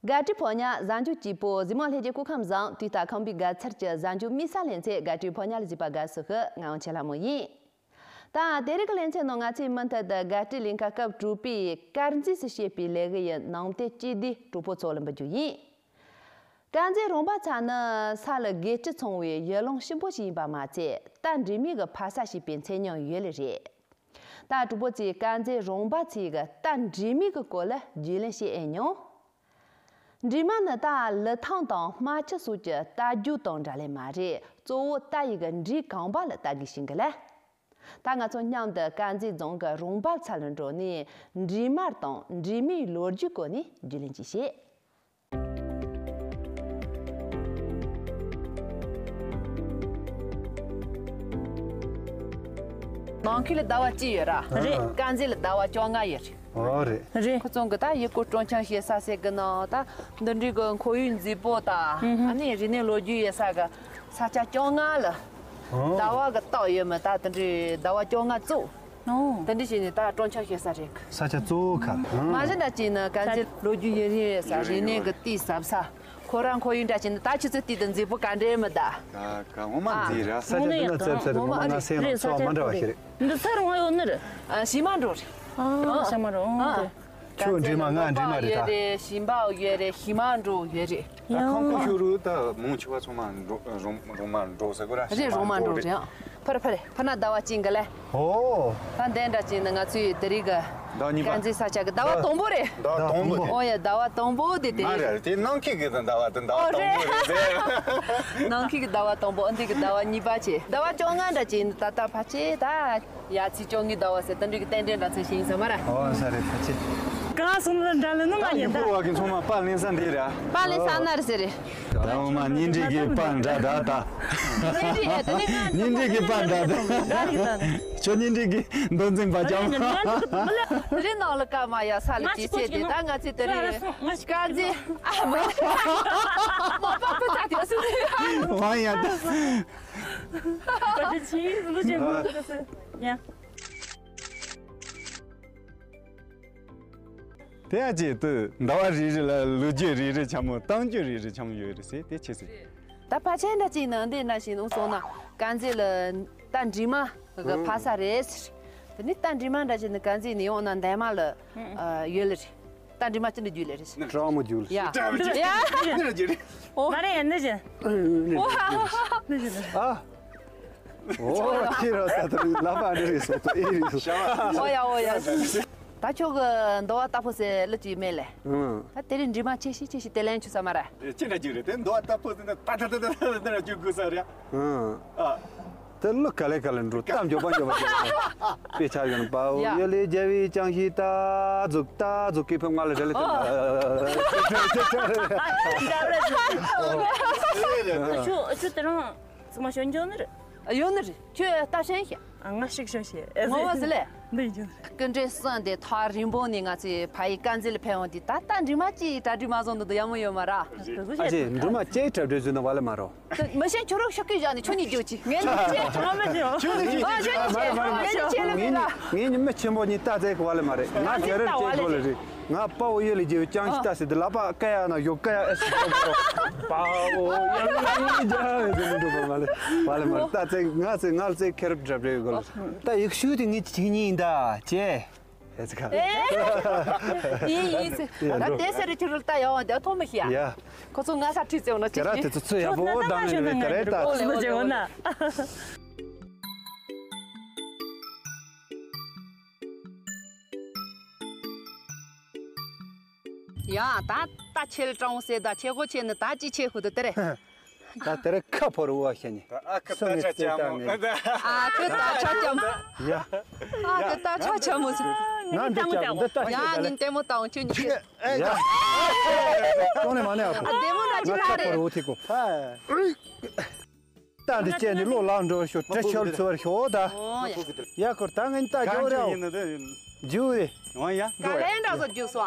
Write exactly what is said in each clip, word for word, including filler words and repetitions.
དགའ་སྤྲོའི་ཕོ་ཉ་གཟའ་མཇུག་སྐྱིད་པོ། གཟིགས་མོ་ལྷན་རྒྱས་སྐུ་ཁམས་བཟང་། དུས་ལྟར་ཁམས་པའི་དགའ་ཚལ་གྱི་གཟའ་མཇུག་མི་ས་ལེ་ཚན་དགའ་སྤྲོའི་ཕོ་ཉ་ལ་གཟིགས་པ་དགའ་བསུ་ཞུ། ང་དབང་ཆེན་ལྷ་མོ་ཡིན། ད་དེ་རིང་གི་ལེ་ཚན་ནང་ང་ཚོས་མུ་མཐུད་དུ་དགའ་སྤྲོའི་ལས་ཀ་སྐབས་དྲུག་པའི་དཀར་མཛེས་སུ་བཤད་པའི་ལས་ཀ་ཡི་ནང་དོན་སྤྱི་བསྡུས་གྲོགས་པོ་ཚོ་ལ་འབུལ་རྒྱུ་ཡིན། དཀར་མཛེས་རོང་པ་ཚ་ནི་ས་ལ་དགེ་སྤྲི་ཚང་བའི་ཡུལ་ལུང་ཆེན་པོ་ཞིག་ཡིན་པ་མ་ཚད། རྟ་འདྲེས་མའི་གི་ཕ་ས་ཞེས་པའི་མཚན་སྙན་ཡོད་ལེ་རེད། ད་གྲོགས་པོ་ཚོས་དཀར་མཛེས་རོང་པ་ཚའི་གི་རྟ་འདྲེས་མའི་གི་སྐོར་ལ་རྒྱུས་ལོན་བྱེད་ཨེ་མྱོང་། འདྲེས་མ་ནི་ད་ལི་ཐང་དང་རྨ་ཆུ་སོགས་ཀྱི་རྟ་རྒྱུག་དང་འདྲ་ལེ་མ་རེད། གཙོ་བོ་རྟ་ཡི་གི་འདྲེས་གང་བ་ལ་ལྟ་དགོས་ཤིང་གི་ལེ། ད་ང་ཚོ་མཉམ་དུ་དཀར་མཛེས་རྫོང་གི་རོང་པ་ཚ་ལ་འགྲོ་ནས་འདྲེས་མ་དང་འདྲེས་མའི་ལོ་རྒྱུས་སྐོར་ནས་རྒྱུས་ལོན་ཅིག་བྱེད། ནང་ཁུལ་ལ་ཟླ་བ་གཅིག་ཡོད་ར། རེད། དཀར་མཛེས་ལ་ཟླ་བ་བཅོ་ལྔ་ཡོད་རེད། ཨོ་རེད། རེད། ཁོ་ཚོ་གི་ད་ཡུལ་སྐོར་སྤྲོ་འཆམ་བྱེད་ས་ཟེར་གི་ནང་ད་འདི་འདྲའི་གི་ཁོར་ཡུག་མཛེས་པོ་དང་། ཨ་ནི་རིག་གནས་ལོ་རྒྱུས་ཡོད་ས་གི་ས་ཆ་བཅོ་ལྔ་ལ་ཟླ་བ་གི་རྟགས་ཡོད་མེད་ད་དེ་འདྲའི་ཟླ་བ་བཅོ་ལྔ་བཙུགས། ཨོ། དེ་འདྲ་བྱས་ནས་ད་སྤྲོ་འཆམ་བྱེད་ས་རེད། ས་ཆ་གཙོ་བོ་ག་རེ། མ་གཞི་འདྲ་བྱས་ན་དཀར་མཛེས་ལོ་རྒྱུས་ཡུན་རིང་ཡོད་ས། རིག་གནས་ཀྱི་གཏིང་ཟབ་ས། ཁོ་རང་ཁོར་ཡུག་འདྲ་བྱས་ན་ད་ཆུ་ཚོད་གཏིང་དུ་མཛེས་པོ་ག་འདྲ་མི་གདའ། ག་ག་ངོ་མ་ཨ། མཛེས་ར། ས་ཆ་འདི་ན་ཙེབ་ཙེབ་ངོ་མ་ང་སེམས་ལ་ཚོར་བ་མ་འདྲ་བ་ཞིག་རེད། འདི་ས་རུང་ཡོད་ནི་རེད། ཨ། ཞི་མ་འགྲོ་རེད། ཨ། ཞི་མ་འགྲོ། ཨ། ཁྱོད་འདྲེས་མ་ང་འདྲེས་མ་རེད་ད། ཞིམ་པའོ་ཡོད་རེད། ཞི་མ་འགྲོ་ཡོད་རེད། ད་ཁང་པ་ཤོ་རུ་ད་མོང་ཆུ་བ་ཚང་མ་འགྲོ་རོང་རོང་མ་འགྲོ་ཟེར་གོ་ར། རེད། རོང་མ་འགྲོ་རེད། ཕར་ཕར་ཕར་ན་ཟླ་བ་གཅིག་གི་ལེ། ཨོ། ད་འདི་འདྲ་བྱས་ན་ང་ཚོའི་དེ་རིང་གི་ཟླ་བ་གཉིས་པ། དཀར་མཛེས་ས་ཆ་གི་ཟླ་བ་དང་པོ་རེད། ཟླ་བ་དང་པོ། ཨོ་ཡ་ཟླ་བ་དང་པོ་དེ་དེ། ང་རེད་དེ་ནང་ཁུལ་གི་ཟླ་བ་དེ་ཟླ་བ་ཨོ་དང་པོ་རེད་ཟེར། ནང་ཁུལ་གི་ཟླ་བ་དང་པོ། འདི་གི་ཟླ་བ་གཉིས་པ་བྱས། ཟླ་བ་བཅོ་ལྔ་འདྲ་བྱས་ན་ད་ལྟ་ཕལ་ཆེར་ད། ཡ་ཚིག་བཅོ་ལྔའི་ཟླ་བ་ཟེར་དེ་འདྲའི་གི་རྟེན་འབྲེལ་འདྲ་ཚོད་ཞིག་ཡིན་ས་མ་ར། ཨོ་ས་རེད་ཕལ་ཆེར། གང་སོང་ལ་འདྲ་ལ་ནི་མ་ད་ཉན་ཡིན་ད། ཕོ་བ་གི་ཚང་མ་པཱ་ལེན་ས་འདི་ར། པཱ་ལེན་ས་ན་ར་ཟེར་རེད། ད་འོ་མ་གཉེན་སྒྲིག་གི་པཱ་འདྲ་ད་ད། གཉེན་སྒྲིག་ཡ་དེ་ནི་ང་གཉེན་སྒྲིག་གི་པཱ་འདྲ་ད། ཁྱོད་གཉེན་སྒྲིག་གི་མདོ་འཛིན་པ་ཀྱང་། རི་ནང་ལ་ཀ་མ་ཡ་ས་ལ་ཅི་ཚེ་དེ་ད་ང་ཚེ་དེ་རེད། དཀར་མཛེས་ཨ་མ་མ་པ་པུ་ཚ་དེ་སུ་རེད། ཝང་ཡ་ད། བཀའ་དྲིན་ཆེ། ལོ་ཆེན་པོ་ཡ། དེ་ཡང་ཅིག་ཏུ་ཟླ་བ་རེ་རེ་ལ་ལོ་རྒྱུས་རེ་རེ་ཆ་མོ་གཏམ་རྒྱུད་རེ་རེ་ཆ་མོ་ཡོད་རེད་ཟེར་དེ་ཆེ་ཟེར། ད་ཕལ་ཆེར་འདྲ་ཅིག་ནང་འདི་ན་ཞིག་ནང་སོང་ན་དཀར་མཛེས་ལ་རྟ་འདྲེས་མ་གི་ཕ་ས་རེད་ཟེར། དེ་ནི་རྟ་འདྲེས་མ་འདྲ་ཅིག་ནི་དཀར་མཛེས་ནས་ཡོང་ན་འདན་མ་ལ་ཡོད་ལེ་རེད། རྟ་འདྲེས་མ་ཅི་འདྲ་རྒྱུད་ལེ་རེད་ཟེར། ཀྲ་མོ་རྒྱུད་ལེ། ཡ། ཡ། ནི་ར་རྒྱུད་རེད། ཨོ། མ་རེད་ཡ་ནི་ཅི། ཨ། ཨོ་ཁྱེད་རང་ད་ལྟ་ལབ་པ་འདི་རེད་སོ་ཏོ་ཨེ་རེད་སོ། ཨོ་ཡ་ཨོ་ཡ། ད་ཁྱོད་ཀྱི་འདོ་བ་ལྟ་ཕོ་ཟེར་ལུ་ཅིག་མེད་ལེ། ཨང་། ད་དེ་རིང་འདྲེས་མ་ཆེ་ཤི་ཆེ་ཤི་དེ་ལན་ཆུ་ས་མ་ར། ཅི་འདྲ་རྒྱུ་རེད་དེ་འདོ་བ་ལྟ་ཕོ་ཟེར་ན་ད་ད་ད་ད་ད་ད་རྒྱུ་དགོས་ས་རེད། ཨང་། ཨ། དེ་ལུ་ག་ལེ་ག་ལེ་འགྲོ་གཏམ་མགྱོགས་པ་མགྱོགས་པ་དཔེ་ཆ་ཡོད་ན་པའོ་ཡ། ཡ་ལེ་རྒྱལ་བའི་ཅང་ཤི་ད་ཟུག་ད་ཟུག་གི་ཕེབས་ང་ལ་རེ་ལེ་ཨ། ཨ་ཆུ་ཨ་ཆུ་དེ་རང་ཚང་མ་ཤོད་འཇོག་ནི་རེད། ཨ་ཡོད་ནི་རེད། ཁྱོད་ལྟ་ཤེས་ཤག་ཨ་ང་ཤིག་ཤོད་ཤེས། ངོ་མ་ཟི་ལེ། འདི་ཡིན་རྒྱུ་ནི་རེད། སྐུ་མགྲོན་གསུམ་དེ་ཐག་རིང་པོ་ནས་ང་ཚོའི་ཕ་ཡི་དཀར་མཛེས་ལ་ཕེབས་འོང་དུས་ད་ལྟ་འདྲེས་མ་ཅིག་གྲ་སྒྲིག་མ་བཟོ་འདུག་འདུག་ཡག་མོ་ཡོད་མ་ར། ཨ་ཅེ་འདྲེས་མ་ཅིག་གྲ་སྒྲིག་བཟོས་ན་བ་ལེ་མ་རོ། མི་ཤེས། ཁྱོད་རང་ཤོག་གི་བཞག་ནས་ཁྱོད་གཉིས་རྒྱུག་ཅིག་ངས་ནི་ཅེ། ང་མི་ཤེས། ཨ་ཁྱོད་གཉིས་ཅེ། ང་ནི་ཅེ་ལ་ངས་ནི་ངས་ནི་མི་ཆེན་པོ་གཉིས་ལྟ་ཚད་གི་བ་ལེ་མ་རེད། ང་ག་རེ་ཅེ་གོ་ལེ་རེད། ང་དཔའ་བོ་ཡོད་ལེ་རྒྱལ་བའི་ཅང་ཤི་ལྟ་ཟེར་དུས་ལག་པ་ཀ་ཡ་ན་ཡོ་ཀ་ཡ་ཨེ་སི་ཀོ་པ་བོ་ཡ་ལེ་རྒྱལ་བའི་ཟེར་མི་འགྲོ་བ་མ་ལེ་བ་ལེ་མ་རེད། ལྟ་ཚད་ང་ཚད་ང་ལ་ཚད་ཁེ་རབ་འདྲ་འདྲ་ཡོད་གོ་ལེ། ད་ཡིག་ཤུགས་དེ་ངས་ཅིག་གཉིས་ཡིན་ད་ཅེ། ཨེ་ཡིན་ཡིན་ཟེར། ད་དེ་ཟེར་རེ་ཁྱོད་རུ་ལྟ་ཡོང་བ་དེ་ཐོག་མི་ཤེས་ཡ། ཁོ་ཚོ་ང་ས་ཁྲིད་ཙེ་འོ་ན་ཅི་ཁྱེད་ར་དེ་ཚོ་ཚོད་ཡག་པོ་བདམས་ནས་ནི་དེ་རེད་ད། ཁོ་ཚོ་ཇེ་འོ་ན། ཡ་ད་ད་ཆེ་ལ་ཀྲང་ཟེར་ད་ཆེ་གོ་ཆེ་ནི་ད་ཅི་ཆེ་ཧུ་དུ་དེ་རེད། ད་དེ་རིང་ཁ་ཕོར་བ་ཤ་ཉེ། ད་ཨ་ཁུ་ད་ཆ་ཅམ་མོ། ཨ་ཁུ་ད་ཆ་ཅམ་མོ། ཡ། ཨ་ཁུ་ད་ཆ་ཅམ་མོ་ཟེར། ང་འདི་ཅམ་འདི་ད་ཡ་ཉིན་ལྟད་མོ་ལྟ་འོང་ཁྱོད་གཉིས་ཀྱི། ཡ། ཅོང་ནས་མ་ནས་ཨ་ཁུ། ཨ་ལྟད་མོ་འདྲ་ཅིག་ལ་རེད། ཁ་ཕོར་བ་ཐིག་གོ། ད་འདི་བཅད་ནས་བློ་ལག་འགྲོ་ཤོག་དྲི་ཆབ་ཚོར་ཤོག་ད། ཨོ་ཡ། ཡ་ཁོར་ད་ངན་ད་ཇོ་རེའོ། ཇུ་རེ། ཨོ་ཡ། ག་ལེན་འདྲ་སོ་ཇུ་སོ།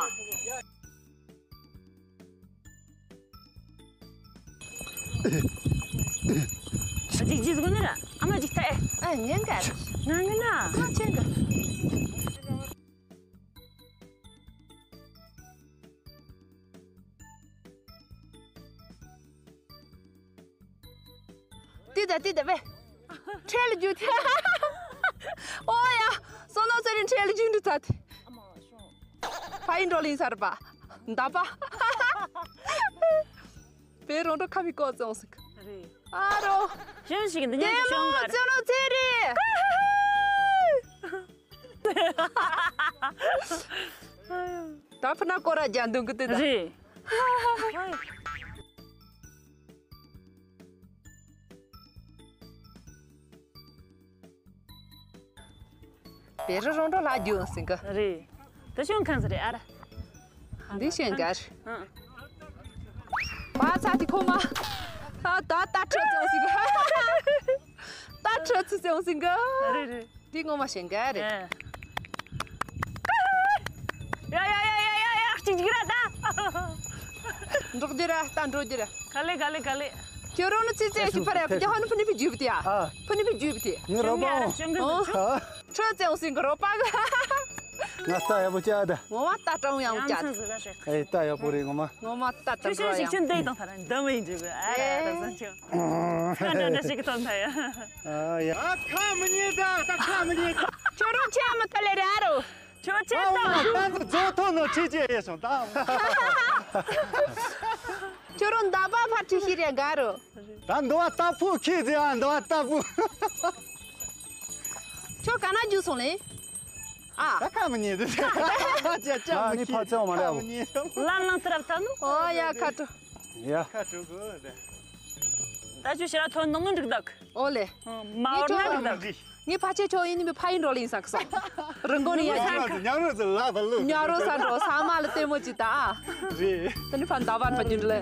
ཅིག་ཅིག་དགོས་ན་ར་ཨ་མ་ཅིག་ལྟ་ཨེ། ཨ་ཉན་ག་ང་ངན་ན། ཁ་ཆེན་ག་ཏི་ད་ཏི་ད་བེ། ཁྲེལ་རྒྱུ་ཏི། ཨོ་ཡ། སོ་ནོ་ཚེ་རིང་ཁྲེལ་རྒྱུ་འདི་ཚ་ཏི། ཕ་ཡིན་འགྲོ་ལིང་སར་པ། མདའ་པ། བེ་རོང་འགྲོ་ཁ་མི་ཀོ་ཙོང་སིག་རེད། ཨ་རོ། གཞོན་ཞིག་འདི་ཉིད་ཀྱི་ཤོང་གར། ཙེ་ནོ་ཚེ་རི། ད་ཕུ་ན་ཀོ་ར་རྒྱ་འདུང་གི་དེ་ད། རེད། བེ་རི་རོང་འགྲོ་ལ་རྒྱུ་ཟིན་གི་རེད། དེ་ཤོང་ཁང་ཟེར་རེད་ཨ་ར། འདི་ཤོང་གར། ཨང་། བ་ཚ་དི་ཁོ་མ། ད་ད་ད་ཁྲོ་ཚེ་ཟིན་གི་ད་ཁྲོ་ཚེ་ཟིན་གི་རེད་རེད། འདི་ངོ་མ་ཤོང་གར་རེད། ཡ་ཡ་ཡ་ཡ་ཡ་ཡ་གཅིག་གཅིག་ར་ད། འགྲོགས་རྒྱུ་ར་ད་འགྲོ་རྒྱུ་ར། ག་ལེ་ག་ལེ་ག་ལེ། ཁྱོད་རང་ནི་ཚེ་ཚེ་ཞིག་པར་ཡ་ཕུ་ཏི་ཧོ་ནི་ཕུ་ནི་ཕི་ཇུ་བི་ཏི་ཡ། ཨ། ཕུ་ནི་ཕི་ཇུ་བི་ཏི། ངའི་རོ་པ། ཨོ། ཁྲོ་ཚེ་ཡོང་སིན་གི་རོ་པ་གི་ང་ལྟ་ཡག་པོ་བྱ་ད། ངོ་མ་ལྟ་སྤྲང་ཡག་པོ་བྱ་ད། ཨེ་ལྟ་ཡག་པོ་རེད་ངོ་མ། ངོ་མ་ལྟ་སྤྲང་ཁྱོད་ཤོད་ཡག་ཞིག་ཁྱོད་འདི་དང་ཐ་ར་འདི་མི་ཡིན་འགྲིག་གི་ཨ་ཡ་ད་བཟང་ཁྱོད། ཚ་འདྲ་འདྲ་ཞིག་གི་ཐོན་ཐ་ཡ། ཨ་ཡ། ཨ་ཁ་མི་ཉན་ད་ད་ཁ་མི་ཉན། ཁྱོད་རང་ཆེ་མི་ཐ་ལེ་རེད་ཨ་རོ། ཁྱོད་ཆེ་ད། ཨ་ད་ཚོ་ཐོ་ནོ་ཁྲི་ཅེ་ཡེ་སོང་ད། ཁྱོད་རང་ད་པ་ཕ་ཁྲི་ཤི་རེ་ག་རོ། ད་འདུ་བ་ལྟ་ཕུ་ཁྱི་ཟེར་ཨ་འདུ་བ་ལྟ་ཕུ། ཁྱོད་ག་ན་རྒྱུ་སོང་ལེ། ཨ། ད་ཁ་མི་ཉན་དེ། ཅ་ཅ་ང་ནི་ཕ་ཚེ་བ་མ་རེད་ཨ། ལ་ལང་ཏི་རབ་ཐ་ནུ། ཨོ་ཡ་ཁ་ཏོ། ཡ། ཁ་ཏོ་གོ་ད། ད་ཅུ་ཤ་ར་ཐོན་ནོ་ངན་འགྲིག་དག་ཨོ་ལེ། མ་འོར་ན་འགྲིག་དག་ངའི་ཕ་ཆེ་ཆོ་ཡིན་ནི་ཕ་ཡིན་འགྲོ་ལེ་ཡིན་ས་གི་སོང་། རི་མགོ་ནས་ཡར་ཉག་རོ་ཟེར་ལ་བ་ལུ། ཉག་རོ་ས་འགྲོ་ས་མ་ལ་ལྟད་མོ་ཅི་ད། རེད། ད་ནི་ཕ་ཟླ་བ་ཕ་རྒྱུད་ལེ།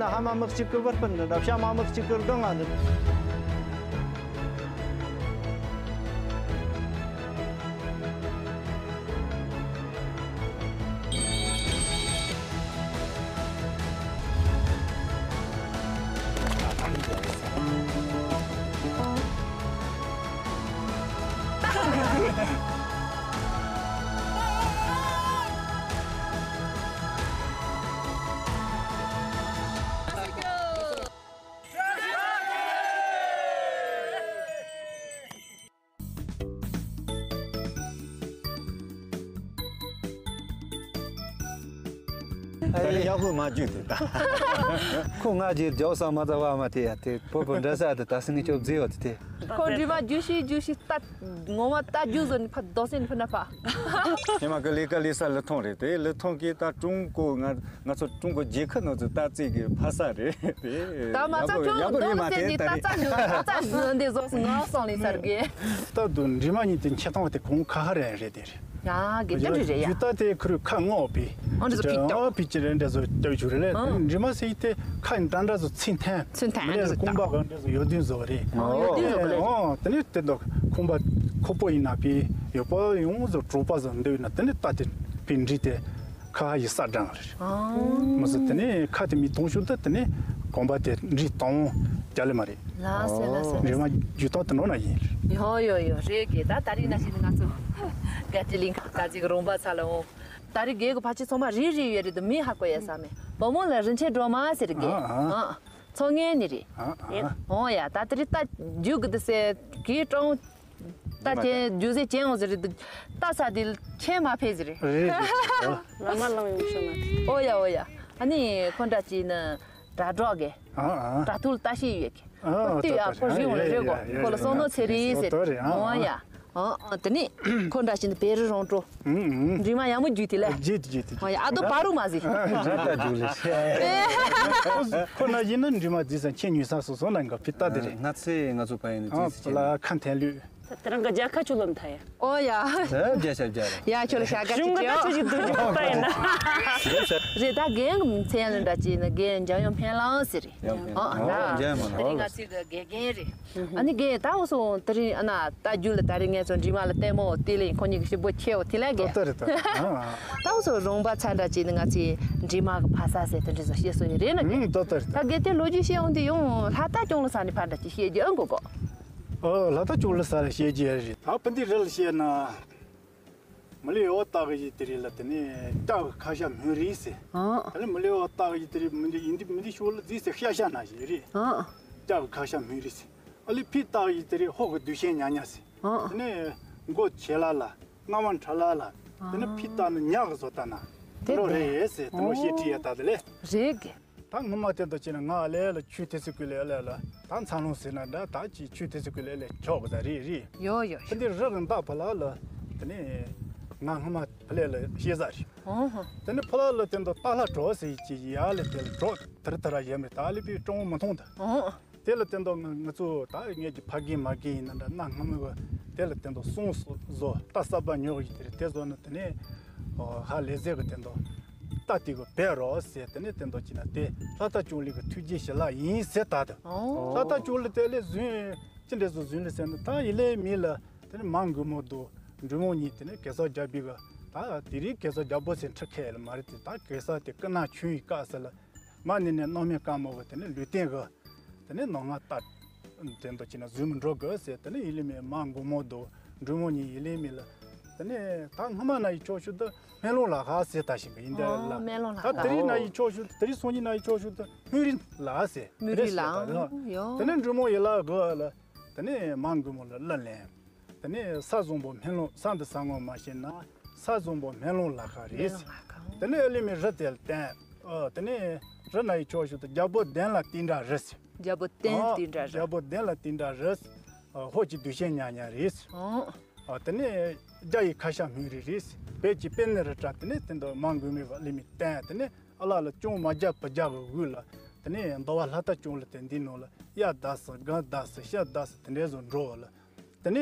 ད་ཧ་མ་མི་གཅིག་གི་བུ་སྤུན་འདི་འདྲ་བྱ་མ་མི་གཅིག་གི་སྒང་ང་འདི། ད་ནི་ཡག་པོ་མ་བརྒྱུད་དེ་ད། ཁོ་ང་རྗེས་རྒྱག་ས་མ་ད་བ་མ་དེ་ཡ་དེ་པོ་པོ་འདྲ་ས་དེ་ད་སི་ནི་ཅོབ་ཛེ་བ་དེ་དེ། ཁོ་འདྲི་མ་རྒྱུ་ཤི་རྒྱུ་ཤི་ད་ངོ་མ་ད་རྒྱུ་ཟོ་ནི་ཕ་དོ་སེ་ནི་ཕུ་ན་ཕ། ཉི་མ་གི་ལས་ཀ་ལས་ས་ལི་ཐོང་རེད་དེ་ལི་ཐོང་གི་ད་ཀྲུང་གོ་ང་ང་ཚོ་ཀྲུང་གོ་རྒྱལ་ཁབ་ནང་ཚོ་ད་རྩིས་གི་ཕ་ས་རེད་དེ། ད་མ་ཚ་ཀྲུང་གོ་དོ་སེ་ནི་ད་ཙ་ཉོ་ད་ཙ་ཉོ་འདི་ཟོ་སི་ང་སོང་ལི་སར་གི། ད་དུ་འདྲི་མ་ཉིད་དེ་ཁྱེད་ཐོང་དེ་གོང་ཁ་ཧ་རེ་རེད་དེ་རེད། ཡ་གི་ཏུ་རི་རེ་ཡ། ཇུ་ཏ་དེ་ཁུ་རུ་ཁ་ངོ་པི། ཨོ་འདི་ཚོ་ཕིག་ཏོ། ཨོ་ཕིག་ཅི་རེ་འདྲ་ཚོ་ཏོ་ཇུ་རེ་ལེ། ཨང་། འདྲི་མ་སེ་དེ་ཁ་འདྲ་འདྲ་ཚོ་ཚིན་ཐན། ཚིན་ཐན། མི་ལེ་འདི་ཚོ་ཀུང་པ་ག་འདྲ་ཚོ་ཡོ་དུན་ཚོ་རེ། ཨོ་ཡོ་དུན་ཚོ་རེ། ཨོ་དེ་ནི་དེ་དོ་ཁུང་པ་ཁོ་པོ་ཡིན་ན་པི་ཡོ་པ་ཡོང་ཚོ་གྲོགས་པ་ཚོ་འདི་ཡིན་ན་དེ་ནི་ཏ་དེ་པི་འདྲི་དེ་ཁ་ཡི་ས་འདྲ་རེ། ཨང་། མ་སོ་དེ་ནི་ཁ་དེ་མི་གཏོང་ཤུགས་དེ་དེ་ནི་ཀུང་པ་དེ་འདྲི་གཏོང་རྒྱ་ལེ་མ་རེ། ལ་སེ་ལ་སེ། འདྲི་མ་ཇུ་ཏ་དེ་ནོ་ན་ཡིན། ཡོ་ཡོ་ཡོ་རེད་གི་ད་ད་རིང་ན་ཞིག་ང་ཚོ་ག་ཏི་ལིང་ག་ཅིག་རོང་པ་ཚ་ལ་འོང་། ད་རེས་རྒན་གྱི་ཕ་ཆེ་ཚང་མ་རིག་རིག་ཡོད་རེད་དུ་མི་ཧ་གོ་ཡ་ས་མེད། བུ་མོ་ལ་རིན་ཆེན་སྒྲོལ་མ་ཟེར་གི། ཨ་ཨ། ཨ་ཚོ་ངན་ནི་རེད། ཨ་ཨ། འོ་ཡ་ད་དེ་རིང་ད་རྒྱུག་གི་འདུག་ཟེར་གི་ཀྲོང་། ད་ཁྱེད་རྒྱུག་ཟེར་ཅན་འོང་ཟེར་རེད་དུ། ད་ས་དེ་ཁྱེད་མ་ཕེ་ཟེར་རེད། རེད་རེད། ལ་མ་ལང་ཡོང་ཤོག་ན། འོ་ཡ་འོ་ཡ། ཨ་ནི་ཁོ་འདྲ་ཅིག་ནི་དྲ་གྲོགས་གི། ཨ་ཨ། དྲ་ཐུལ་ལྟ་ཤེས་ཡོད་གི། ཨ་ཨ། ཁོ་ལྟོས་ཡ་ཁོ་རིང་བ་རེད་གོ། ཁོ་ལ་སོང་ནོ་ཚེ་རིང་ཟེར། ཨོ་ཡ། ཨོ་ཨོ་དེ་ནི་ཁོ་འདྲ་ཞིག་ནི་བེ་རི་རོང་ཀྲོ། འདྲི་མ་ཡང་མོ་རྒྱུད་དེ་ལ། རྒྱུད་དེ་རྒྱུད་དེ། ཨོ་ཡ་ཨ་དོ་བ་རུ་མ་ཟི། ར་ད་རྒྱུད་ལ་ཤེས། ཁོ་ན་ཡིན་ན་འདྲི་མ་རྫི་ས་ཁྱེད་ཉུས་ས་སོ་སོ་ན་འགའ་ཕི་ཏ་དེ་རེད། ན་ཚེ་ང་ཚོ་ཕ་ཡིན་ནི་རྫི་ས་ཁྱེད། ཨ་ལ་ཁ་འཐེན་ལུས། དེ་རང་གི་རྒྱལ་ཁ་ཆུ་ལོམ་ཐ་ཡ། ཨོ་ཡ། ཨེ་རྒྱལ་ཤ་རྒྱལ་ར། ཡ་ཁྱོད་ལ་ཤ་ག་གཞུང་གི་ད་ཆུ་ཞིག་འདུག་རྒྱུ་པ་ཡིན་ན། རེད་ད་རྒན་གི་མཚན་ལ་འདྲ་ཅིག་ན་རྒན་འཇམ་དབྱངས་འཕེན་ལགས་ཟེར་རེད། ཡང་འཕེན་ཨ་ལགས། ཨ་ད། འཇམ་དབྱངས་མ་དེ་རིང་ང་ལགས། ཚོའི་གི་དགེ་རྒན་རེད། ཨ་ནི་རྒན་ད་འུ་སོང་དེ་རིང་ཨ་ན་ད་རྒྱུ་ལ་ད་རིང་ངས་ཚོ་འདྲི་མ་ལ་ལྟད་མོ་དེ་ལས་ཁོ་གཉིས་ཀྱི་ཞིབ་པོ་ཆེའོ་དེ་ལས་རྒན། ཏོ་ཏོ་རེད་ཏོ། ཨ་ཨ། ད་འུ་སོང་རོང་པ་ཚ་འདྲ་ཅིག་ནི་ང་ཚོའི་འདྲེ་དམག་གི་ཕ་ས་ཟེར་དེ་འདྲ་ཚོ་བཤད་སྲོལ་ཡོད་རེད་ན་རྒན། ཨུམ་ཏོ་ཏོ་རེད་ད། ད་རྒན་དེ་ལོ་རྒྱུས་བཤད་འོང་དུས་ཡང་ལྷ་རྟ་སྐྱོང་ལ་ས་ནས་ཕར་འདྲ་ཅིག་བཤད་རྒྱུ་ཨ་མགོ་གོ། ཨོ་ལྷ་རྟ་སྐྱོང་ལ་ས་ལ་བཤད་རྒྱུ་ཡོད་རེད། ད་སྤུན་ཟླའི་རི་ལ་བཤད་ན། མི་ལའི་འོ་སྟག་གི་ཡི་དེ་རེད་ལ་དེ་ནས་སྐྱ་གི་ཁ་ཤ་སྨན་རིལ་ཟེར། ཨང་། དེ་ནས་མི་ལའི་འོ་སྟག་གི་ཡི་དེ་རེད་མི་འདི་ཡིན་འདི་མི་འདི་ཤོར་ལ་རྫིས་ཟེར་ཤ་ཤ་ན་ཞིག་རེད། ཨང་། སྐྱ་གི་ཁ་ཤ་སྨན་རིལ་ཟེར། ཨ་ལི་ཕི་སྟག་གི་ཡི་དེ་རེད་ཧོ་གི་དུས་ཆེན་ཉ་ཉ་ཟེར། ཨང་། དེ་ནས་མགོ་ཆེ་ལ་ལ་རྔ་མ་ཁྲ་ལ་ལ། དེ་ནས་ཕི་སྟག་ནི་ཉག་གི་བཟོ་ལྟ་ན། དེ་དེ་འགྲོ་རེད་ཟེར་དེ་འགྲོ་ཤེས་ཁྲི་ཡ་ད་དེ་ལས། རེད་གི། ད་སྔོན་མ་དེ་འདྲ་བྱས་ན་ང་ཨ་ལས་ལ་ཆུ་དེ་ཚོ་ཀུན་ལས་ཨ་ལས་ལ་ད་འཚར་ལོངས་ཟེར་ན་འདྲ་ད་ཅིག་ཆུ་དེ་ཚོ་ཀུན་ལས་ཨ་ལས་ཆོག་གི་ད་རེད་རེད། ཡོ་ཡོ། ཕ་འདི་རི་གི་མདའ་ཕ་ལ་ལ་དེ་ནས་ང་སྔོན་མ་ཕ་ལས་ལ་ཤེས་ས་རེད། ཨོ་ཧོ། དེ་ནས་ཕ་ལ་ལ་དེ་འདྲ་ཏཱ་ལ་གྲོགས་ཟེར་ཅིག་ཡ་ལ་དེ་ལ་གྲོགས་དེར་དེ་ར་ཡ་མེད་ད་ལི་པི་ཀྲོང་མ་མཐོང་ད། ཨོ། དེ་ལ་བརྟེན་དུ་ང་ང་ཚོ་ད་ངེད་ཀྱི་ཕ་རྒན་མ་རྒན་ཡིན་ན་འདྲ་གནའ་སྔ་མོའི་དེ་ལ་བརྟེན་དུ་གསུང་བཟོ་རྟ་གསར་པ་ཉོ་གི་དེ་རེད་དེ་བཟོ་ན་དེ་ནས་ཧ་ལས་ཟེར་གི་བརྟེན་དུ་རྟ་དེ་གི་བེད་རོགས་ཟེར་དེ་ནས་བརྟེན་དུ་ཅི་ན་དེ་ལྷ་རྟ་ཅུང་ལི་གི་ཐུགས་རྗེ་ཞི་ལ་ཡིན་ཟེར་ད་དུ་ལྷ་རྟ་ཅུང་ལི་དེ་ལས་རྫུན་ཅི་འདྲས་བཟོ་རྫུན་ལི་ཟེར་ན་ད་ཡི་ལས་མི་ལ་དེ་ནས་མང་དགོས་མོ་འདུག་འབྲུ་མོ་གཉིས་དེ་ནས་གེ་སར་རྒྱལ་པོའི་གི་ད་དེ་རིང་གེ་སར་རྒྱལ་པོ་ཟེར་ཁྲི་ཁས་ལ་མ་རེད་དེ་ད་གེ་སར་དེ་ཀི་ན་ཆུང་ཡི་བཀག་ཟེར་ལ་མ་ནི་ནས་སྣང་མེད་དཀར་མོ་གི་དེ་ནས་ལུས་རྟེན་གི་དེ་ནས་ནང་ང་ལྟ། དེ་འདྲ་བྱས་ན་བཟོས་མི་འགྲོ་དགོས་ཟེར་དེ་ནས་ཡིད་ལས་མེད་མ་མགོ་མོ་དོ་འབྲུ་མོ་གཉིས་ཡིད་ལས་མེད་ལ། དེ་ནས་ད་སྔ་མ་ན་ཡི་ཕྱོགས་ཤུལ་དུ་སྨན་ལུང་ལ་ཧ་ཟེར་ད་ཞིག་གི་ཡིན་དེ་ལ། སྨན་ལུང་ལ་ད་དེ་རིང་ན་ཡི་ཕྱོགས་ཤུལ་དེ་རིང་སང་ཉིན་ན་ཡི་ཕྱོགས་ཤུལ་དུ་སྨན་རིན་ལ་ཟེར་སྨན་རིན་ལ་ཡོ། དེ་ནས་འབྲུ་མོ་ཡི་ལ་གོ་ལ་དེ་ནས་མ་མགོ་མོ་ལ་ལ་ལན། དེ་ནས་ས་བཟང་པོ་སྨན་ལུང་ས་འདི་ས་ངོ་མ་ཤེས་ན་ས་བཟང་པོ་སྨན་ལུང་ལ་ཁ་རེད། སྨན་ལུང་ལ་ཁ། དེ་ནས་ཨ་ལི་མི་རི་དེ་ལ་བསྟན། ཨོ་དེ་ནས་རི་ན་ཡི་ཕྱོགས་ཤུལ་དུ་རྒྱལ་པོ་གདན་ལ་བསྟན་འདྲ་རེད། རྒྱལ་པོ་གདན་ཨོ་བསྟན་འདྲ་རེད། རྒྱལ་པོ་གདན་ལ་བསྟན་འདྲ་རེད། ཨོ་ཧོ་ཅི་དུས་ཆེན་ཉ་ཉ་རེད། ཨོ། ཨོ་དེ་ནས་རྒྱ་ཡི་ཁ་ཤ་སྨན་རིལ་རེད། བོད་ཀྱི་དཔེ་ནི་རི་བྲག་དེ་ནས་དེ་འདུག་མ་འགུལ་མེད་པ་ཨ་ལི་མི་བསྟན་དེ་ནས་ཨ་ལ་ལ་ཅུང་མ་རྒྱ་བུ་རྒྱ་གི་དབུས་ལ་དེ་ནས་འདོ་བ་ལྷ་རྟ་ཅུང་ལ་དེ་འདི་ནང་ལ་གཡའ་བདག་སི་སྒང་བདག་སི་ཤ་བདག་སི་དེ་འདྲས་བཟོ་འགྲོ་བ་ལ། དེ་ནས་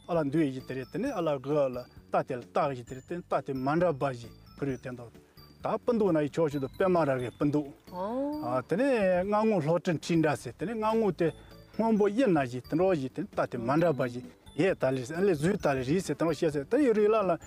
ཨ་ལ་འདུས་ཡི་དེ་རེད། དེ་ནས་ཨ་ལ་གི་ཨ་ལ་རྟ་དེ་ལ་རྟ་ཡི་དེ་རེད། དེ་རྟ་དེ་མ་འདྲ་བ་ཞིག་ཁུར་ཡོད་དེ་འདུག་ད་སྤུ་འདུག་ན་ཡི་ཕྱོགས་ཤུལ་དུ་པད་མ་ར་གའི་སྤུ་འདུག་ཨོ། ཨ་དེ་ནས་སྔ་ངོ་ལྷོ་སྤྲིན་ཁྲི་འདྲ་ཟེར། དེ་ནས་སྔ་ངོ་དེ་སྔོན་པོ་དབྱི་ན་ཞིག་དེ་འདྲ་ཞིག་དེ་ནས་རྟ་དེ་མ་འདྲ་བ་ཞིག་ཡས་ད་ལི་ཨ་ལས་བཟོས་ད་ལི་རིས་ཟེར་དེ་འདྲ་བཤད་ཟེར། དེ་ཡི་རིགས་ལ་ལ་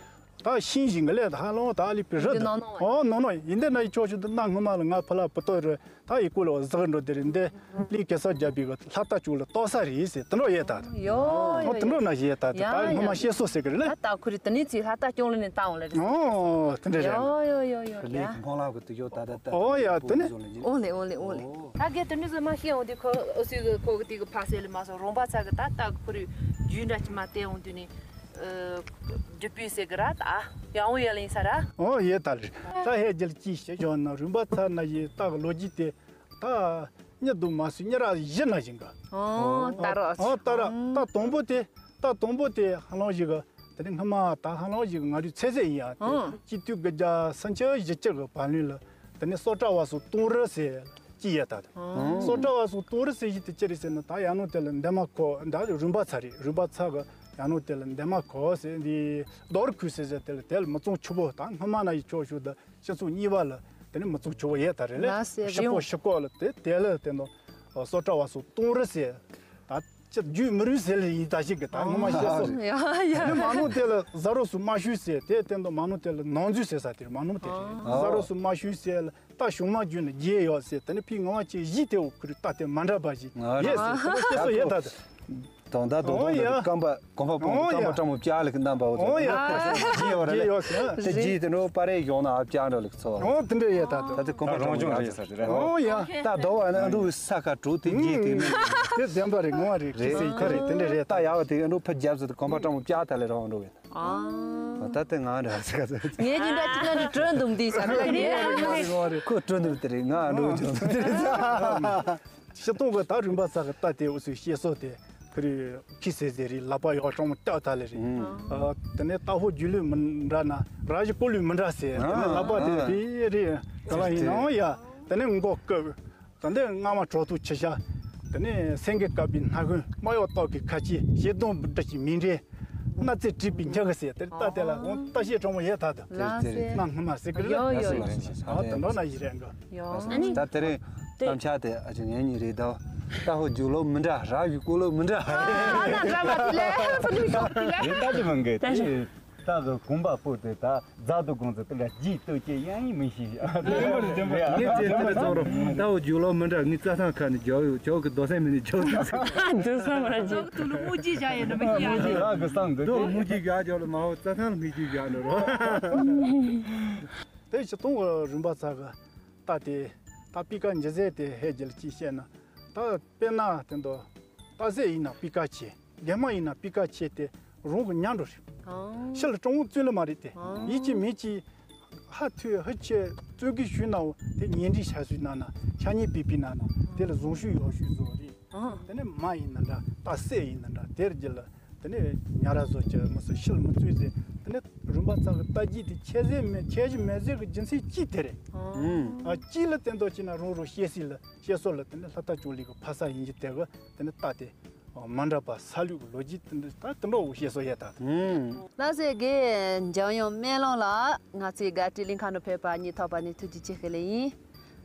ད་ཤིང་ཞིག་གི་ལས་ད་ཧ་ལོང་ད་ཨ་ལི་པི་རི་འདི་ད་ནང་ནང་ཨོ་ནོ་ནོ་ཡིན་དེ་ན་ཡི་ཕྱོགས་ཤུལ་དུ་གནའ་སྔོན་མ་ལ་ང་ཕ་ལ་པུ་ཏོ་རི། ད་ཡི་ཀུ་ལ་བ་ཟག་འགྲོ་དེ་རེད་འདི། ལི་གེ་སར་རྒྱལ་པོའི་གི་ལྷ་རྟ་ཅུང་ལ་ཏོག་ས་རེད་ཟེར་དེ་འདྲ་ཡས་ད། ཡོ་ཡོ་ཨོ་དེ་འདྲ་ན་ཡས་ད་དེ་ཡ་ད་ཡ་ངོ་མ་ཤེས་སོ་ཟེར་གི་རེད་ལ། ད་ད་ཁུ་རི་དེ་ནི་ཚིག་ལྷ་རྟ་སྐྱོང་ལ་ནི་བཏང་ལ་རེད། ཨོ་དེ་འདྲ་རེད། ཡོ་ཡོ་ཡོ་ཡོ་ལི་ཡ། ཁོང་ལ་གི་དུ་ཡོ་ད་ད་ད། ཨོ་ཡ་དེ་ནི། ཨོ་ལེ་ཨོ་ལེ་ཨོ་ལེ། ད་གེ་དེ་ནི་ཟ་མ་ཤེས་འོང་དུས་ཁོ་ཨོ་སུའི་གི་ཁོ་གི་དེ་གི་ཕ་སེ་ལི་མ་སོ་རོང་པ་ཚ་གི་ད་ད་ཁུ་རི་རྒྱུས་འདྲ་ཅི་མ་བལྟས་འོང་དུས་ནི། འབྲི་པུས་ཟེར་གི་ར་ད་ཡང་འོ་ཡ་ལ་ཡིན་ས་ར། ཨོ་ཡས་ད་ལེ། ད་ཧེ་རྒྱལ་ཅི་ཞེས་བྱོན་ན་རིམ་པ་ཚ་ན་ཡི་ད་གི་ལོ་རྒྱུས་དེ། ད་གཉིད་དུ་མ་སུ་གཉིད་ར་བཞི་ན་བཞིན་ག་ཨོ་ད་ར་ཨོ་ད་ར་ད་དང་པོ་དེ་ད་དང་པོ་དེ་ཧ་ལམ་ཞིག་ག་དེ་ནི་སྔ་མ་ད་ཧ་ལམ་ཞིག་ག་ང་རུ་ཚེ་ཚད་ཡིན་ཡ་དེ་ཨོ་སྤྱི་འཐུས་དགུ་བརྒྱ་སུམ་ཅུ་བཞི་བཅུ་གི་བར་ལུས་ལ་དེ་ནི་སོ་ཏྲ་བ་སུ་གཏོང་རུ་ཟེར་ཅི་ཡ་ད་དེ་ཨོ་སོ་ཏྲ་བ་སུ་གཏོང་རུ་ཟེར་ཞིག་དེ་ཅི་རེད་ཟེར་ན་ད་ཡང་ནོ་དེ་ལ་འདན་མ་ཁོ་ད་རིམ་པ་ཚ་རེད། རིམ་པ་ཚ་ག་ཡང་ནོ་དེ་ལ་འདན་མ་ཁོ་ཟེར་འདི་རྡོ་རུ་ཁུ་ཟེར་ཟེར་དེ་ལ་དེ་ལ་མི་ཚང་ཆུ་བོ་ད་སྔ་མ་ན་ཡི་ཆོག་ཞུ་ད། སྤྱི་ཚོགས་གཉིས་པ་ལ་དེ་ནི་མི་ཚོགས་ཆུ་བོ་ཡས་ད་རེད་ལ། ལ་སེ་ཤི་རི་ཀོ་ཡོང་ཤི་ཀོ་ལ་དེ་དེ་ལ་དེ་ནོ་སོ་ཏྲ་བ་སོ་གཏོང་རུ་ཟེར། ད་ཅི་རྒྱུད་མི་རུས་ཟེར་ལ་ཡིན་ད་ཞིག་གི་ད་ངོ་མ་ཤེས་སོ། ཡ་ཡ། དེ་མ་ནོ་དེ་ལ་ཟ་རོ་སུ་མ་ཤུས་ཟེར་དེ་དེ་ནོ་མ་ནོ་དེ་ལ་ནང་འཛུལ་ཟེར་ས་དེ་རེད། མ་ནོ་དེ་རེད། ཟ་རོ་སུ་མ་ཤུས་ཟེར་ལ་ད་ཤུང་མ་རྒྱུད་ལ་རྒྱས་ཡོད་ཟེར། དེ་ནི་ཕི་ངོ་མ་ཅི་གཞི་དེ་འོ་ཁུ་རུ་ད་དེ་མ་འདྲ་བ་ཞིག་ཡས་ཟེར་དེ་ནོ་ཤེས་སོ་ཡས་ད་དེ། དོན་དག་དོན་ཨོ་ཡ། དག་རྐང་པ་རྐང་པ་ཨོ་ཡ། རྐང་པ་སྤྲང་མོ་ལྕགས་ལ་གི་རྣམ་པ་འོ་ཨོ་ཡ། དེ་ཡོད་རེད། ཡོད་ཟེར། དེ་རྗེས་དེ་འགྲོ་པ་རེ་གཞུང་ན་ཨ་ལྕགས་འདྲ་ལ་གི་ཚོ་ཨོ་དེ་འདྲ་ཡོད་ད་དེ། ད་དེ་རྐང་པ་སྤྲང་མོ་ལྕགས་ཟེར་རེད། ཨོ་ཡ། ད་དོ་བ་ན་འགྲོ་བའི་ས་ཁ་དྲུག་དེ་རྗེས་དེ་མིན། དེ་བདེན་པ་རེད། ངོ་བ་རེད། ཁྱི་སེ་ཁ་རེད། དེ་འདྲ་རེད། ད་ཡག་དེ་འགྲོ་ཕ་རྒྱབ་ཟེར་དེ་རྐང་པ་སྤྲང་མོ་ལྕགས་ད་ལས་རང་འགྲོ་བས། ཨ། ད་དེ་ང་འདྲ་ཟེར་ག་ཟེར། ངས་ཀྱི་འདྲ་ཅིག་ན་ནི་དྲོན་འདུམ་དེ་ས་ཁ་ངས་ངོ་བ་རེད། ངོ་བ་རེད། ཁོ་དྲོན་འདུམ་དེ་རེད། ང་འགྲོ་འདུམ་དེ་རེད། ཤི་སྟོང་གི་ད་རིམ་པ་ས་གི་ད་དེ་འུ་ཚོའི་བཤད་སྲོལ་དེ་ཁི་རི་ཁི་སེ་ཟེར་རི་ལག་པ་ཡོག་ཀྲོང་ཏག་ཏག་ལེ་རི། ཨ་དེ་ནས་ཏ་ཧོ་རྒྱུ་ལུས་མི་འདྲ་ན་ར་ཞི་ཀོ་ལུས་མི་འདྲ་ཟེར། དེ་ནས་ལག་པ་དེ་རི་རི་ག་ལ་ཡིན་ནའང་ཡ་དེ་ནས་མགོ་སྐབས་དེ་ནས་རྔ་མ་གྲོ་ཐུག་ཆི་ཤ་ དེ་ནས་སེང་གེ་བཀབ་པའི་སྣ་ཁུང་། རྨ་གཡོག་ཏོག་གི་ཁ་ཆེ། བཞེས་དོང་བུ་འདྲ་ཞིག་མིག་འབྲས། སྣ་རྩེ་བྲིས་པའི་ཉག་ག་ཟེར། དེ་རྟ་དེ་ལ་འོང་རྟ་བཤད་གྲོགས་མོ་ཡོད་ད་དུ། ལགས་སེ། གནའ་སྔ་མ་ཟེར་གི་རེད། ཡོད་ཡོད་ཡོད། ཨ་དེ་འདྲ་ན་ཡི་རེད་འགྲོ། ཡོད། ཨ་ནི་ད་དེ་རིང་གཏམ་འཆལ་དེ་ཨ་ཅེ་ངའི་ཉིན་རེད་དོ། རྟ་ཕོ་རྒྱུག་ལོ་མི་འདྲ། ར་ཡི་ཀུ་ལོ་མི་འདྲ། ཨ་ད་འདྲ་མ་དེ་ལས་ཕུ་ནུ་ཤོག་དེ་ལས། རེད་ད་ཅི་མང་གི་དེ། རྟ་གི་གོམ་པ་སྤོས་ཏེ་ད་རྫ་དུ་གོང་ཚོ་དེ་ལ་རྗེས་ལྟོས་ཀྱི་ཡང་ཡིན་མི་ཤེས། ངས་ཅེས་དེ་ཚོ་རོ་ད་འུ་རྒྱུག་ལོ་མི་འདྲ། ངས་རྩྭ་ཐང་ཁ་ནས་རྒྱག་ཡོད། ཁྱོད་ཀྱི་རྡོ་སེམས་མི་ནས་ཁྱོད་ཀྱི་རྡོ་སེམས་མ་ར་རྗེས། ཏུ་ལུ་མུ་ཅི་བཞག་ཡོད་ན་མི་ཤེས་ཡ། ར་གི་སང་འདི་ཏུ་ལུ་མུ་ཅི་བཞག་རྒྱག་ལ་མ་འོ་རྩྭ་ཐང་ལ་མི་ཅི་བཞག་ནོ་རོ། དེ་ཕྱི་གཏོང་གི་རིམ་པ་ཚ་གི་རྟ་དེ་ད་པི་ཀ་འཇི་ཟེར་དེ་ཧེ་རྒྱལ་ཅི་བཤད་ན། ད་དཔེར་ན་དེ་འདོ་རྟ་ཟེ་ཡིན་ན་པི་ཀ་ཆེ། རྒྱ་མ་ཡིན་ན་པི་ཀ་ཆེ་དེ་རང་གི་ཉམས་འགྲོ་རེད། ཨང་། ཕྱི་ལ་ཀྲུང་བཙོན་ལ་མ་རེད་དེ། ཨང་། ཡིད་ཀྱི་མིག་གི་ཧ་ཐུ་ཧ་ཆེ་བཙོན་གི་ཞུས་ན་འོ་དེ་ཉེ་འདྲིས་ཆ་ཞུས་ན་ན་ཆ་ཉེ་པི་པི་ན་ན་དེ་ལ་བཟང་ཤོས་ཡག་ཤོས་བཟོ་རེད། ཨང་། དེ་ནས་མ་ཡིན་ན་འདྲ་རྟ་སེ་ཡིན་ན་འདྲ་དེར་རྒྱུ་ལ་དེ་ནས་ཉ་ར་བཟོ་ཀྱི་མི་སུ་ཕྱི་ལ་མི་བཙོན་ཟེར། དེ་ནས་རིམ་པ་ཚ་གི་རྟ་རྒྱུག་དེ་ཆེ་ཟེར་མེད་ཆེ་ཞིག་མེད་ཟེར་གི་རྒྱུ་མཚན་གཅིག་དེ་རེད། ཨང་། ཨ་གཅིག་ལ་དེ་འདོ་ཅི་ན་རང་རང་བཤད་སྲིད་ལ། བཤད་སྲོལ་ལ་དེ་ནི་ལྷ་རྟ་ཅོ་ལི་གི་ཕ་ས་ཡིན་གྱི་དེ་གི་དེ་ནི་རྟ་དེ་མ་འདྲ་བ་ས་ལུག་གི་ལོ་རྒྱུས་དེ་འདྲ་ད་དེ་འདྲ་བོ་བཤད་སྲོལ་ཡོད་ད། ལགས་སེ་རྒན་འཇམ་དབྱངས་སྨན་ལམ་ལགས། ང་ཚོའི་དགའ་སྤྲོའི་གླིང་ཁ་ནང་ཕེབས་པ་སྙིང་ཐག་པ་ནས་ཐུགས་རྗེ་ཆེ་ཞུ་ལེ་ཡིན།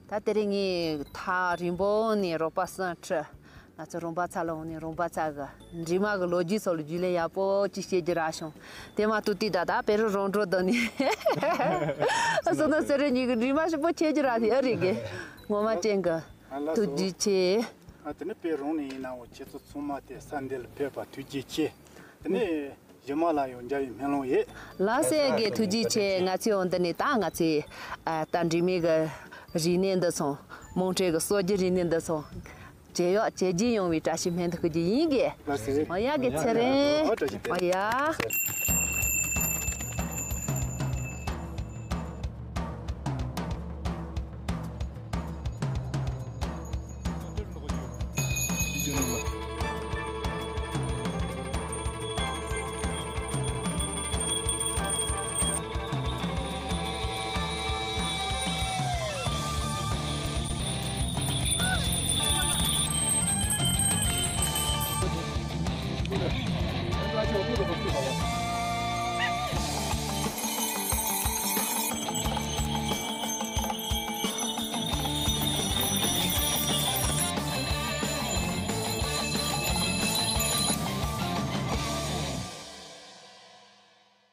ད་དེ་རིང་ངས་ཐག་རིང་པོ་ནས་རོགས་པ་གསུམ་ཁྲིད། ང་ཚོ་རོང་པ་ཚ་ལ་འོང་ནས་རོང་པ་ཚ་གི་འབྲི་མ་གི་ལོ་རྒྱུས་སོགས་ལ་རྒྱུས་ལོན་ཡག་པོ་ཅིག་བཤད་རྒྱུ་རག་བྱུང་། དེ་མ་གཏོགས་དུས་ད་ལྟ་བེ་རི་རོང་འབྲོག་སྡོད་ནས་སོ་ན་ཟེར་རེ་གཉིས་ཀྱི་འབྲི་མ་ཞིག་པོ་ཁྱེད་ཀྱི་ར་དེ་ཨ་རིག་གི་ངོ་མ་ཅན་གི། ཨ་ལགས་སོ། ཐུགས་རྗེ་ཆེ། ཨ་དེ་ནི་བེ་རི་རོང་ནས་ཡིན་ནའང་ཁྱེད་ཚོ་ཚང་མ་དེ་ས་འདི་ལ་ཕེབས་པ་ཐུགས་རྗེ་ཆེ། དེ་ནས་གཞི་མ་ལ་ཡང་འཇའ་ཡི་སྨོན་ལམ་ཡོད། ལགས་སེ་རྒན་ཐུགས་རྗེ་ཆེ། ང་ཚོས་འོང་འདི་ནས་ད་ང་ཚོས་ཨ་ད་འབྲི་མའི་གི་རིག་གནས་འདི་ཚོ་མོང་ཁྲོས་གི་སྲོལ་རྒྱུན་རིག་གནས་འདི་ཚོ་བྱེད་ཡོད་བྱེད་རྒྱུ་ཡོང་བའི་བཀྲ་ཤིས་སྨོན་འདུན་ཞུ་རྒྱུ་ཡིན་གི། ལགས་སེ། འོ་ཡ་གི་ཚེ་རིང་། འོ་བཀྲ་ཤིས་བདེ་ལེགས། འོ་ཡ།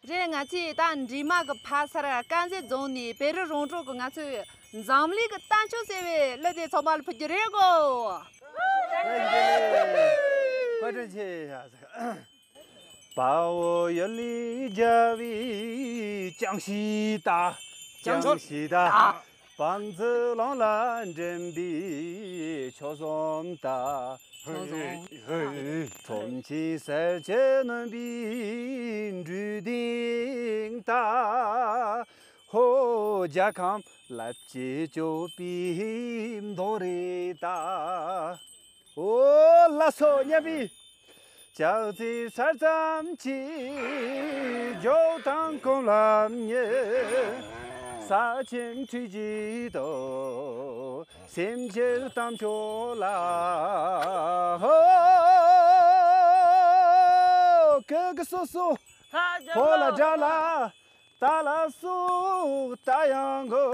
རེད། ང་ཚོས་ད་འབྲི་མ་གི་ཕ་སར་དཀར་མཛེས་རྫོང་ནས་བེ་རི་རོང་འབྲོག་གི་ང་ཚོས་འཛམ་གླིང་གི་རྟ་མཆོག་ཟེར་བའི་གླུ་དེ་ཚང་མ་ལ་ཕུལ་རྒྱུ་རེད་གོ། བཀའ་དྲིན་ཆེ། དཔའ་བོ་ཡུལ་ལས་རྒྱལ་བའི་ཅང་ཤེས་ད། ཅང་ཤེས་ད། བང་མཛོད་ལམ་ལ་འདྲེན་པའི་ཆོས་གསུམ་ད། ཆོས་གསུམ་ད། ཁྲོམ་ཆེན་གསེར་གྱི་སྣོན་པའི་འབྲུ་གདན་ད། ཧོ་རྒྱལ་ཁམས་ལེགས་བཅོས་སྤྱོད་པའི་མདོ་རེད་ད། ཨོ་ལགས་སོ་སྙན་པའི། ལྕགས་རྩེ་སར་ཙམ་གྱི་རྒྱུག་དང་ཀུན་ལམ་ཉེ། ས་ཆེན་ཁྲི་བརྒྱད་དུ་སེམས་ཀྱི་གཏམ་མཆོག་ལ། ཧོ། ཀི་ཀི་སོ་སོ་ཕོ་ལ་དགྲ་ལ། ཏཱ་ལ་སོགས་ད་ཡང་གོ།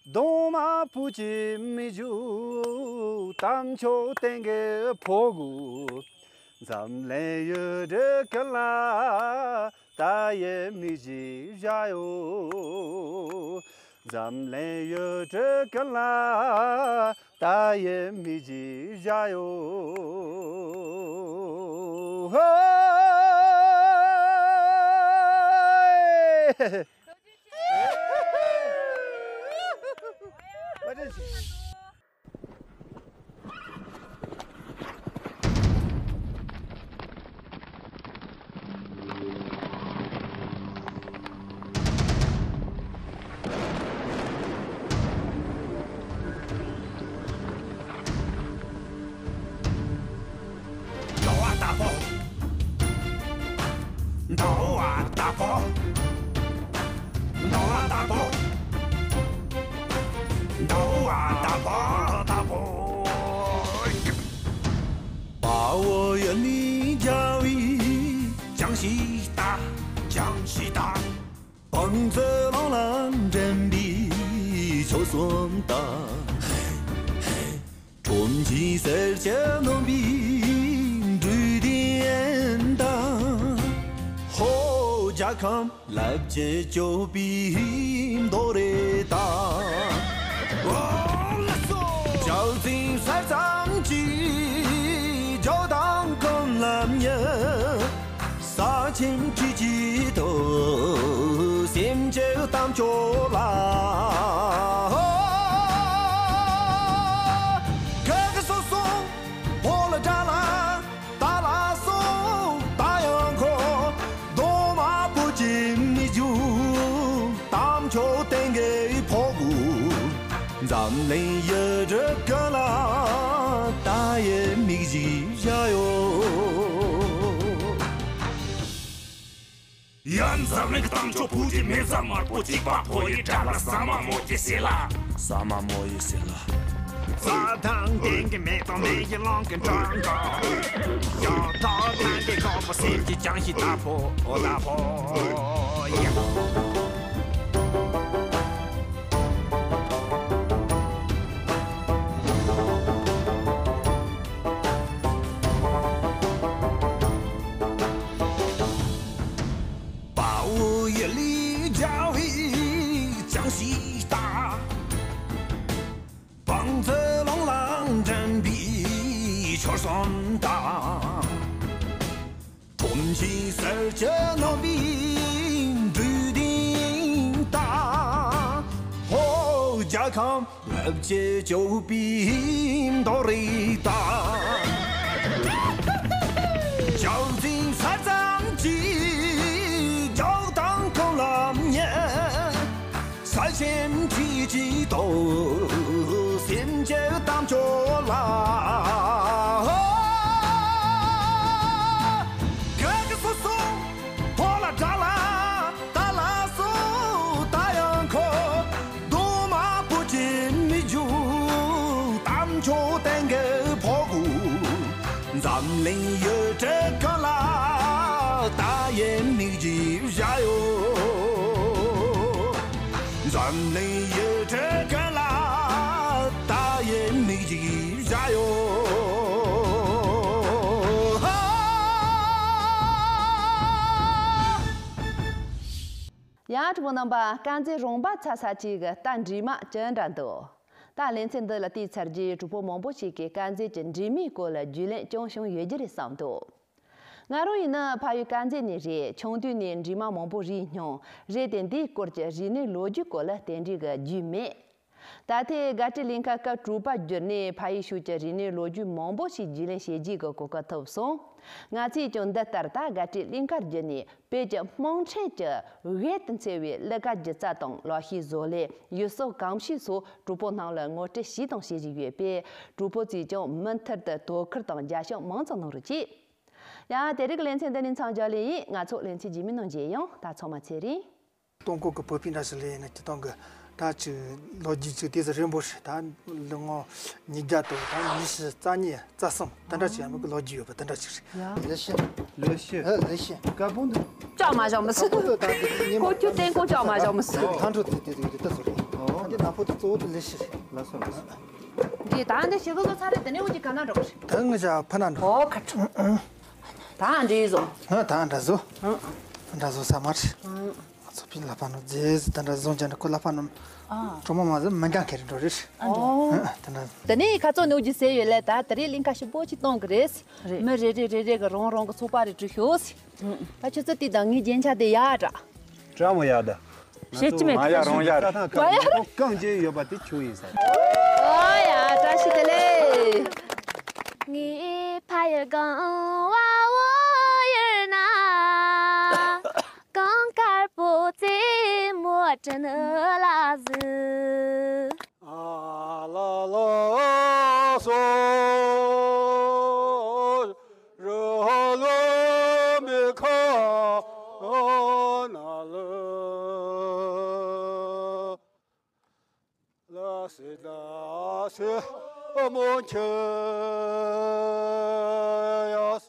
གདོང་དམར་བོད་ཀྱི་མི་རྒྱུད་དམ་ཆོས་བསྟན་གྱི་ཕོ་རྒོད། འཛམ་གླིང་ཡུལ་གྲུ་ཀུན་ལ་ད་ཡི་མིག་གིས་བཞག་ཡོད། འཛམ་གླིང་ཡུལ་གྲུ་ཀུན་ལ། ད་ཡི་མིག་གིས་བཞག་ཡོད། ཧོ། ཅིག་ལྟ། ཅང་ཞིག་ལྟ། བང་མཛོད་ཀློང་ལ་འགྲིམ་པའི་ཆོལ་གསུམ་ལྟ། ཁྲོམ་གྱི་གསེར་གྱི་སྣུམ་པའི་འབྲུ་དེ་ཡིན་ད། ཧོ། རྒྱལ་ཁམས་ལབ་ཀྱི་སྐྱོབ་པའི་མདོ་རེད་ད། ཨོ་ལགས་སོ། ཅའོ་ཙིང་གསེར་ཟངས་ཀྱི་ཇོ་དང་ཀུན་ལམ་ཉི། ས་ཆེན་ཁྲི་ཀྱི་ཐོག་སེམས་ཀྱི་གཏམ་ཆོག་ལ། ག་གི་སོ་སོ་ཕོ་ལ་དགྲ་ལ། ད་ལ་སོ་ད་ཡང་ཁོ། རྡོ་མ་བུ་ཅི་མི་རྒྱུ། གཏམ་ཆོག་བསྟན་གི་ཕོ་བུ། འཛམ་གླིང་ཡུལ་གྲུ་ཀུན་ལ་ད་ཡི་མིག་གཞི་བཞག་ཡོད། ཡ། འཛམ་གླིང་གི་གཏམ་ཆོག་བུ་ཅི་མེ་བཟའ་དམར་པོ་གཅིག་པ་ཕོ་ཡི་དགྲ་ལ་ཟ་མ་མོ་ཡི་ཟེར་ལ། ཟ་མ་མོ་ཡི་ཟེར་ལ། རྩྭ་ཐང་སྟེང་གི་མེ་ཏོག་མེ་ཡི་གླིང་གི་འགྲམ་ཀ། ཡང་ཐོག་ཐང་གི་ཁོག་པ་སེམས་ཀྱི་ཅང་ཞིག་ལྟ་ཕོ་ཨོ་ལྟ་ཕོ་ཡ། དཔའ་བོ་ཡུལ་ལས་རྒྱལ་བའི་ཅང་ཞིག་ལྟ། བང་མཛོད་ཀློང་ལ་འགྲིམ་པའི་ཆོལ་གསུམ་ལྟ། ཁྲོམ་གྱི་གསེར་གྱི་སྣུམ་པའི་འབྲུ་དེ་ཡིན་ད། ཧོ། རྒྱལ་ཁམས་ལབ་ཀྱི་སྐྱོབ་པའི་མདོ་རེད་ད། ཅའོ་ཙིང་གསེར་ཟངས་ཀྱི་ཇོ་དང་ཀུན་ལམ་ཉི། ས་ཆེན་ཁྲི་ཀྱི་ཐོག་སེམས་ཀྱི་གཏམ་ཆོག་ལ། ག་གི་སོ་སོ་ཕོ་ལ་དགྲ་ལ། ད་ལ་སོ་ད་ཡང་ཁོ། རྡོ་མ་བུ་ཅི་མི་རྒྱུ། གཏམ་ཆོག་བསྟན་གི་ཕོ་བུ། འཛམ་གླིང་ཡུལ་གྲུ་ཀུན་ལ་ད་ཡི་མིག་གཞི་བཞག་ཡོད། འཛམ་གླིང་ཡུལ་གྲུ་ཀུན་ལ་ད་ཡི་མིག་གཞི་བཞག་ཡོད། ཡ། གྲོགས་པོ་རྣམ་པ། དཀར་མཛེས་རོང་པ་ཚ་ས་ཆེ་གི་རྟ་འདྲེས་མ་ཅི་འདྲ་འདུག་ད་ལེ་ཚན་འདི་ལ་བལྟས་ཚར་རྗེས་གྲོགས་པོ་མང་པོ་ཞིག་གིས་དཀར་མཛེས་ཀྱི་འདྲེས་མའི་སྐོར་ལ་རྒྱུས་ལོན་ཅུང་བྱུང་ཡོད་རྒྱུ་རེད་བསམ་འདུག་ང་རང་ཡིན་ན་ཕ་ཡུལ་དཀར་མཛེས་ནས་རེད། ཆུང་དུས་ནས་འདྲེས་མ་མང་པོ་རིག་མྱོང་རེད་དེ། འདིའི་སྐོར་གྱི་རིག་གནས་ལོ་རྒྱུས་སྐོར་ལ་དེ་འདྲའི་གི་རྒྱུས་མེད། ད་ཐེངས་དགའ་སྤྲོའི་གླིང་ཁ་སྐབས་དྲུག་པ་བརྒྱུད་ནས་ཕ་ཡུལ་ཕྱོགས་ཀྱི་རིག་གནས་ལོ་རྒྱུས་མང་པོ་ཞིག་རྒྱུས་ལོན་བྱེད་རྒྱུའི་གི་གོ་སྐབས་ཐོབ་སོང་། ང་ཚོས་ཀྱང་འདི་ལྟར་ད་དགའ་སྤྲོའི་གླིང་ཁར་བརྒྱུད་ནས་བོད་ཀྱི་དམངས་ཁྲོད་ཀྱི་དབྱར་དུ་འཚེར་བའི་གླུ་གར་སྒྱུ་རྩལ་དང་ལག་ཤེས་བཟོ་ལས། ཡུལ་སྲོལ་གོམས་གཤིས་སོགས་གྲོགས་པོ་རྣམས་ལ་ངོ་སྤྲོད་བྱས་དང་བྱེད་བཞིན་ཡོད་པས། གྲོགས་པོ་ཚོས་ཀྱང་མུ་མཐུད་དུ་དོ་ཁུར་དང་རྒྱབ་སྐྱོར་མང་ཙམ་གནང་རོགས་གྱིས། ཡ། དེ་རིང་གི་ལེ་ཚན་འདི་ནས་མཚམས་སྦྱར་ལེ་ཡིན། ང་ཚོ་ལེ་ཚན་རྗེས་མའི་ནང་མཇལ་ཡོང་། ད་ཚང་མ་ཚེ་རིང་། སྟོང་སྐོར་གྱི་བོད་པའི་འདྲ་ཞིག་ལས་ནི་སྤྱི་བཏང་གི་ད་ཅིག་ལོ་རྒྱུས་ཅིག་དེ་ཚོ་རིང་པོ་ཞིག་ད་ལོ་ངོ་ཉིས་བརྒྱ་དང་ད་ཉི་ཤུ་རྩ་གཉིས་རྩ་གསུམ་དེ་འདྲ་ཅིག་ཡང་མི་གི་ལོ་རྒྱུས་ཡོད་པ་དེ་འདྲ་ཅིག་རེད། ལེ་ཤི། ལེ་ཤི། ཨ་ལེ་ཤི། ཀ་པོ་འདི་ཅག་མ་བཞག་མི་སྲིད། ཀ་པོ་འདི་ད་འདི་ཉི་མ་ཁོ་ཁྱོད་སྟེང་ཀོ་ཅག་མ་བཞག་མི་སྲིད། ལྷ་འཕྲོ་དེ་དེ་དེ་དེ་ད་ཚོ་རེད། ཨོ། ད་འདི་ནག་པོ་དེ་གཙོ་བོ་དེ་ལེ་ཤི་རེད། ལ་སོ་ལ་སོ། འདི་ད་འདི་ཞི་གི་ལོ་ཚ་རེད། དེ་ནས་འུ་ཅི་ག་ན་འགྲོ་གི་རེད། ད་ངི་ཅག་ཕ་ན་འགྲོ། ཨོ་ཁ་ཁྲོ། ད་འདྲེ་བཟོ། ཧ། ད་འདྲ་བཟོ། འདྲ་བཟོ་ས་མ་རེད། ང་ཚོ་པིན་ལ་པ་ནོ་རྗེས་ད་འདྲ་བཟོ་འཇག་ནི་ཁོ་ལ་པ་ནོ། ཨ། གྲོ་མོ་མ་བཟོ་མི་འགང་ཁེ་རེ་འགྲོ་རེད། ཨ་འགྲོ། ད་འདྲ། དེ་ནས་ཁ་ཚོ་ནུ་ཅི་ཟེར་ཡོད་ལེ། ད་དེ་རིང་གླིང་ཁ་ཞིག་པོ་ཅིག་གཏོང་གི་རེད། རེད། མི་རེ་རེ་རེ་རེ་གི་རང་རང་གི་ཚོགས་པ་རེ་གྲུ་ཤོག་སི། ད་ཁྱོད་ཚོ་དེ་དང་ངའི་རྒྱན་ཆ་དེ་ཡག་འདྲ། ཀྲ་མོ་ཡག་ད། བཤད་ཀྱི་མེད། མ་ཡ་རང་ཡ་ར། མ་ཡ་ར། གང་ཅི་ཡོད་པ་དེ་ཁྱོད་ཡིན་ས། ཨོ་ཡ། བཀྲ་ཤིས་བདེ་ལེགས། ངའི་ཕ་ཡུལ་གངས་བ་འོ་ཡུལ་ན། གངས་དཀར་པོ་རྩེ་མོ་དྲིན་ལ་གཟིགས། ཨ་ལ་ལ་སོ། རོ་ལོ་མི་ཁ་ན་ལ། ལ་སེ་ད་སེ་མོ་ཁྱེ་ཡ་ས།